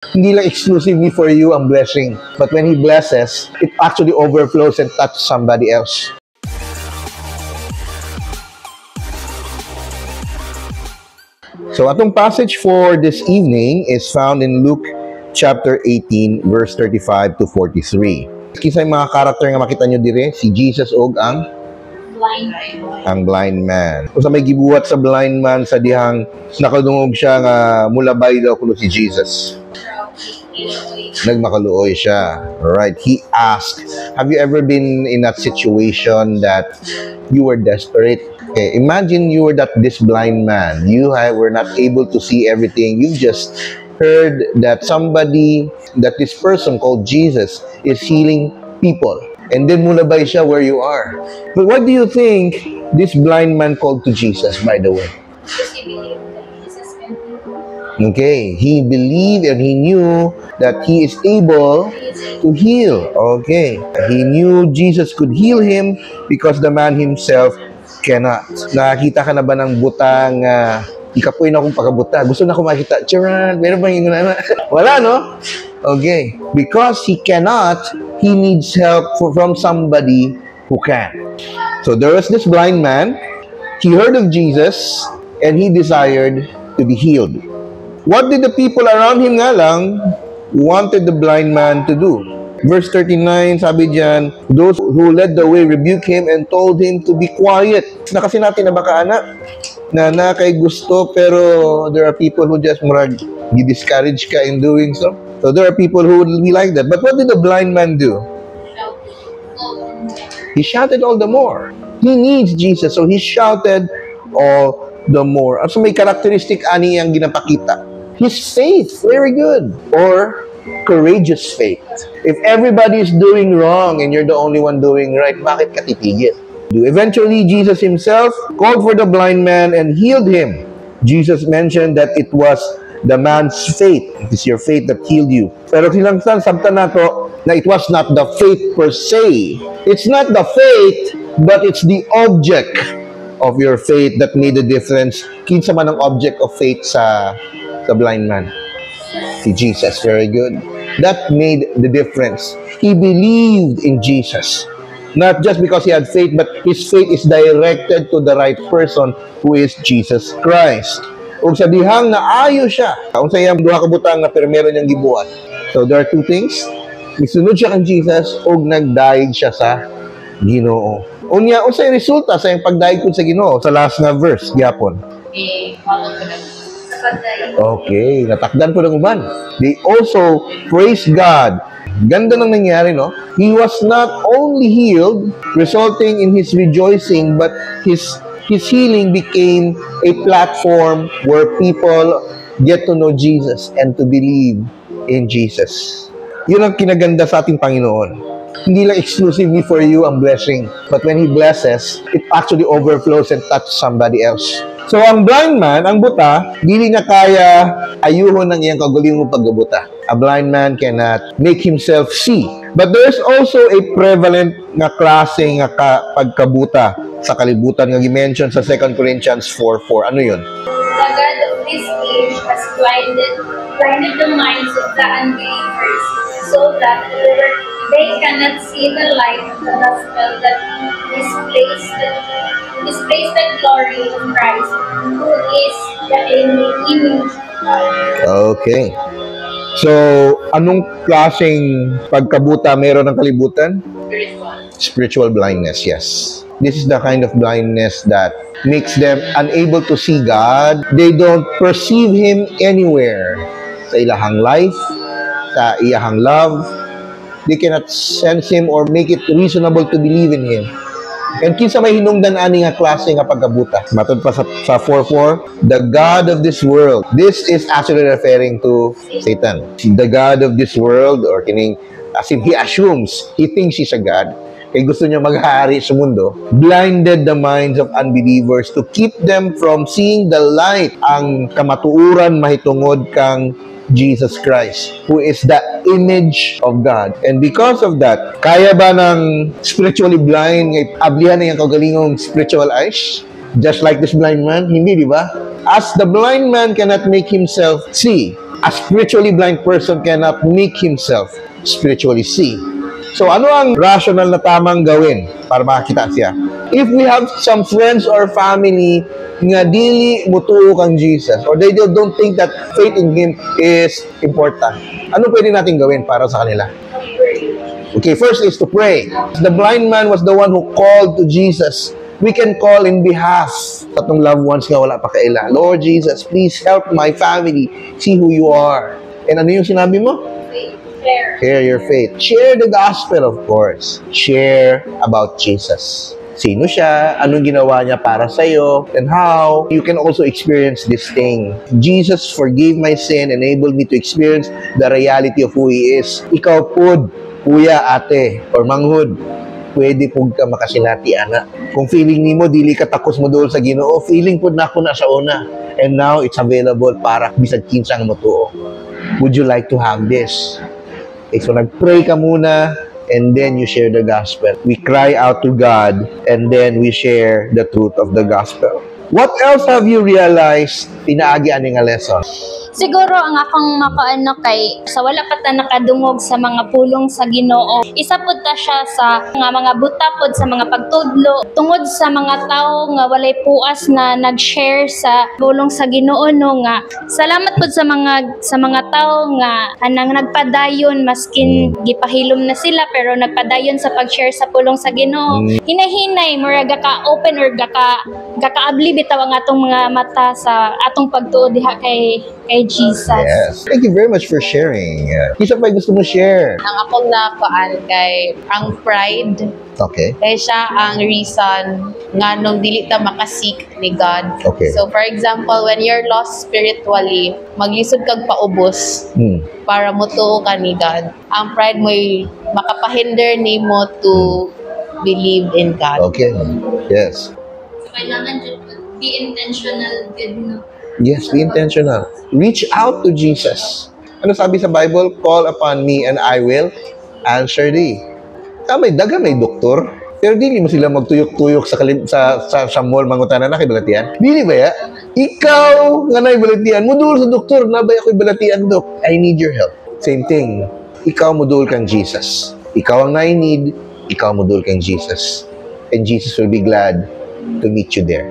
Hindi lang exclusively for you ang blessing, but when He blesses, it actually overflows and touches somebody else. So atong passage for this evening is found in Luke chapter 18 verse 35 to 43. Kisay mga karakter nga makita nyo dire, si Jesus og ang blind man. Kung sa may gibuhat sa blind man sa dihang nakadungog siya nga mulabay daw kuno si Jesus. Nagmakaluoy siya. Right? He asked, have you ever been in that situation that you were desperate? Okay, imagine you were this blind man. You were not able to see everything. You just heard that this person called Jesus is healing people. And then mulabay siya where you are. But what do you think this blind man called to Jesus, by the way? Okay, he believed and he knew that he is able to heal. Okay, he knew Jesus could heal him because the man himself cannot. Nakakita ka na ba ng butang ikapoy na akong pagkabuta? Gusto na akong makita. Charan, meron bang yung wala, no? Okay, because he cannot, he needs help from somebody who can. So there was this blind man. He heard of Jesus and he desired to be healed. What did the people around him nga lang wanted the blind man to do? Verse 39, sabi diyan, those who led the way rebuked him and told him to be quiet. Na kasi natin na baka na kay gusto, pero there are people who just discourage ka in doing so. So there are people who would be like that. But what did the blind man do? He shouted all the more. He needs Jesus, so he shouted all the more. So may characteristic ani ang ginapakita. His faith, very good. Or courageous faith. If everybody is doing wrong and you're the only one doing right, bakit ka titigil? Eventually, Jesus himself called for the blind man and healed him. Jesus mentioned that it was the man's faith. It is your faith that healed you. Pero kinangsan, sabta na to, na it was not the faith per se. It's not the faith, but it's the object of your faith that made the difference. Kinsa man ang object of faith sa blind man? Si Jesus. Very good. That made the difference. He believed in Jesus. Not just because he had faith, but his faith is directed to the right person, who is Jesus Christ. Ug sa dihang naayo siya, unsay ang duha ka butang na permero niyang gibuhat. So there are two things. Misunod siya kang Jesus ug nagdaig siya sa Ginoo. Unya unsay resulta sa iyang pagdaig sa Ginoo sa last na verse gyapon? Okay, natakdan po ng uban. They also praise God. Ganda nang nangyari, no? He was not only healed, resulting in his rejoicing, but his healing became a platform where people get to know Jesus and to believe in Jesus. Yun ang kinaganda sa ating Panginoon. Hindi lang exclusively for you ang blessing, but when He blesses, it actually overflows and touches somebody else. So ang blind man, ang buta, dili niya kaya ayuhon ng iyang kagulingong paggabuta. A blind man cannot make himself see. But there's also a prevalent nga klase nga pagkabuta sa kalibutan nga gi-mention sa 2 Corinthians 4:4. Ano yun? The God of this age has blinded the minds of the unbelievers, so that they cannot see the light of the gospel that displays the glory of Christ, who is the image of God. Okay. So, anong klaseng pagkabuta meron ng kalibutan? Spiritual blindness, yes. This is the kind of blindness that makes them unable to see God. They don't perceive Him anywhere. Sa ilahang life, sa iyahang love, they cannot sense Him or make it reasonable to believe in Him. And kinsa may hinungdan ani nga klase nga pagkabuta. Matod pa sa 4:4, the God of this world. This is actually referring to Satan. The God of this world, or kining, as in he assumes, he thinks he's a God. Kaya gusto niya maghari sa mundo, blinded the minds of unbelievers to keep them from seeing the light, ang kamatuuran mahitungod kang Jesus Christ, who is the image of God. And because of that, kaya ba ng spiritually blind, ablihan na yung kagalingong spiritual eyes? Just like this blind man? Hindi, di ba? As the blind man cannot make himself see, A spiritually blind person cannot make himself spiritually see. So, ano ang rational na tamang gawin para makakita siya? If we have some friends or family nga dili mutuo kang Jesus or they don't think that faith in Him is important, ano pwede natin gawin para sa kanila? Okay, first is to pray. The blind man was the one who called to Jesus. We can call in behalf sa atong loved ones nga wala pa kaila. Lord Jesus, please help my family see who you are. And ano yung sinabi mo? Share your faith. Share the gospel, of course. Share about Jesus. Sino siya? Anong ginawa niya para sa'yo? And how you can also experience this thing. Jesus forgave my sin, enabled me to experience the reality of who He is. Ikaw pod, kuya, ate, or manghud, pwede pog ka makasinati, ana. Kung feeling nimo dili ka takos mo doon sa Ginoo, feeling pod na ako na sa una. And now, it's available para bisag kinsang motuo. Would you like to have this? Okay, so nag-pray ka muna, and then you share the gospel. We cry out to God, and then we share the truth of the gospel. What else have you realized pinaagi ani nga lesson? Siguro ang akong makaano kay sa wala pa ta nakadungog sa mga pulong sa Ginoo. Isa pud ta siya sa mga buta pod sa mga pagtudlo tungod sa mga tawo nga walay puas na nag-share sa pulong sa Ginoo no nga. Salamat pud sa mga tawo nga anang nagpadayon maskin gipahilom na sila pero nagpadayon sa pag-share sa pulong sa Ginoo. Hinahinay mura ka open or gakaabli bitaw ang atong mga mata sa atong pagtuo diha kay Jesus. Yes. Thank you very much for sharing. Isa pa gusto mo share? Ang akong nakuan kay ang pride. Okay. Kaya siya ang reason nga nung dili ta makasik ni God. Okay. So for example, when you're lost spiritually, maglisod kag paubos para mutuo ka ni God. Ang pride mo'y makapahinder nimo to believe in God. Okay. Yes. Kailangan be intentional good no. Yes, be intentional. Reach out to Jesus. Ano sabi sa Bible? Call upon me and I will answer thee. May daga, may doktor. Pero dili mo sila magtuyok-tuyok sa mall mangutana na kay balatian. Dili ba ya? Ikaw nga na balatian, mudul sa doktor, nabay ako'y balatian, dok. I need your help. Same thing. Ikaw mudul kang Jesus. Ikaw ang I need, ikaw mudul kang Jesus. And Jesus will be glad to meet you there.